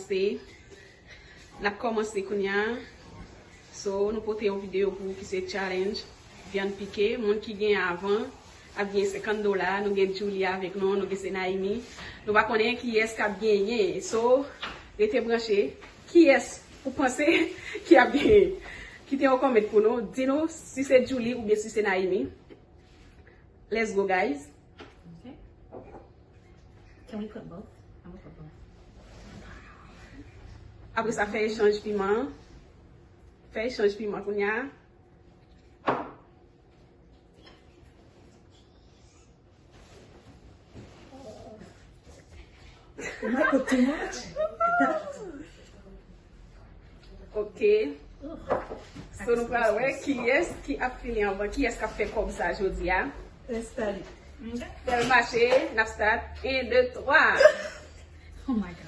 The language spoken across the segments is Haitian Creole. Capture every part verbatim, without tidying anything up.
Se, n ap kòmanse kounye a. So, nou pote yon videyo pou ou ki se challenge vyann pike. Moun ki gen avan ap gen senkant dola. Nou gen Julie avèk nou, nou gen se Naimi. Nou pa konnen kiyès k ap genyen. So, rete branche. Kiyès ou panse ki ap genyen? Kite yon kòmant pou nou. Di nou si se Julie oubyen si se Naimi. Let's go, guys. Okay. Can we put both? I'm gonna put both. Apre sa, fè echanj piman. Fè echanj piman kounye a. Am I put too much? Ok. So, nou pral wè kiyès ki ap fini anvan, kiyès k ap fè kòb sa jodi a. Let's start it. Fè l mache, n ap start. En, de, twa. Oh my God.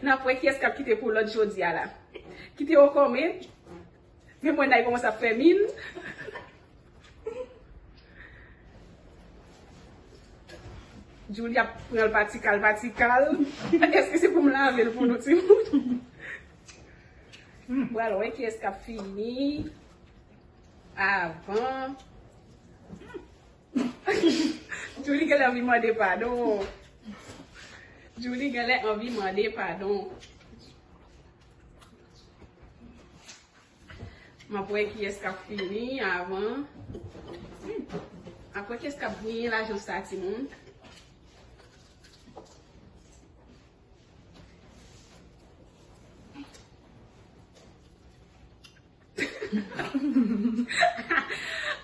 N ap wè kiyès k ap kite pou lòt jodi a la. Kite yon kòmant. Men mwen, Nay kòmanse ap fè min. Julie ap pran l pa ti kal, pa ti kal. Èske se pou m lave l pou nou, timoun? M pral wè kiyès k ap fini avan. Julie genlè anvi mande padon. Julie genlè anvi mande padon. M ap wè kiyès k ap fini avan. M ap wè kiyès k ap genyen lajan sa, timoun.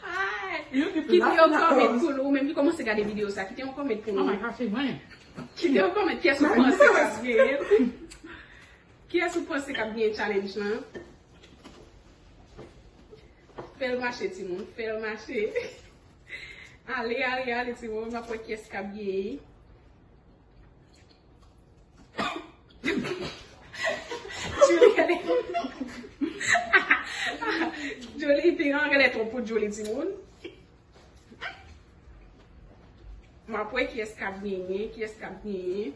Ay, kite yon kòmant pou nou, ou menm ki kòmanse gade videyo sa, kite yon kòmant pou nou. Oh my God, se mwen. Kite yon kòmant, kiyès ou panse k ap genyen? Kiyès ou panse k ap genyen challenge lan? Fè l mache, timoun, fè l mache. Ale, ale, ale, timoun, m ap wè kiyès k ap genyen. Julie genlè, Julie, piman genlè twòp pou Julie, timoun. M ap wè kiyès k ap genyen, kiyès k ap genyen.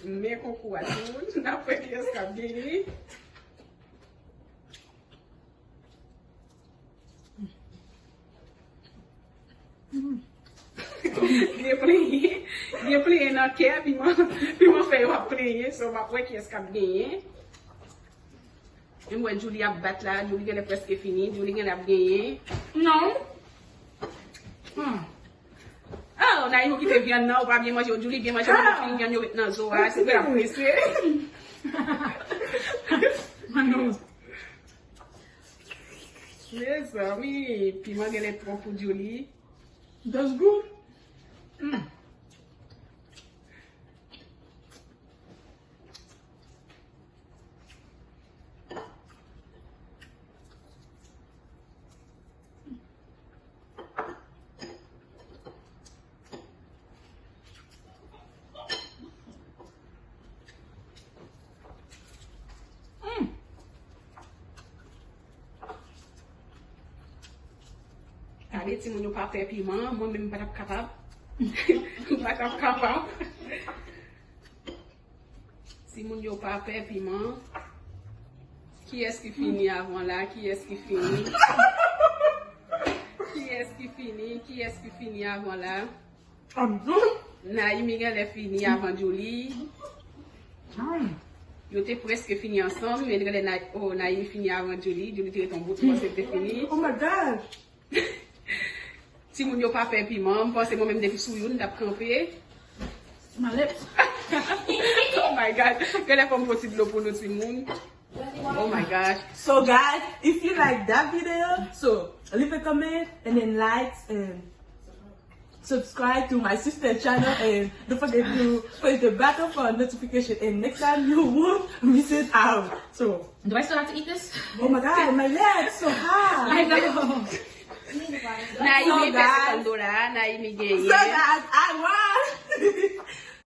Men konkou a, timoun. N ap wè kiyès k ap genyen. Gen plenyen, gen plenyen nan kè, piman, piman fè yo ap plenyen, so m ap wè kiyès k ap genyen. M wè Julie ap bat la, Julie genlè prèske fini, Julie genlè ap genyen. Non. Hmm. Oh, Naïm, ou kite vyann nan, ou pa byen manje, Julie byen manje, men fini vyann yo ret nan zo a, se pou l ap prese. Manon. Mezanmi, piman genlè twòp pou Julie. That's good. Mm. Mm. Gade, timoun yo pa pè piman, mwen menm m pa t ap kapab. M pa t ap kapab. Timoun yo pa pè piman. Kiyès ki fini avan la? Kiyès ki fini? Kiyès ki fini? Kiyès ki fini avan la? Naimi genlè fini avan Julie. Yo te prèske fini ansanm, men genlè Na-, oh, Naimi fini avan Julie. Julie te ret yon bout, m panse l te fini. Oh my gosh! Timoun yo pa pè piman. M panse mwen menm depi sou youn, m t ap kanpe. My lips. Oh my God. Genlè fò m pran ti dlo pou nou, timoun. Oh my gosh. So guys, if you like that video, so leave a comment and then likes and subscribe to my sister channel and don't forget to press the button for notification and next time you won't miss it out. So, do I still have to eat this? Oh my God, my leg so hot. I know. Naimi pèse konn dola, Naimi genyen. So guys, I won.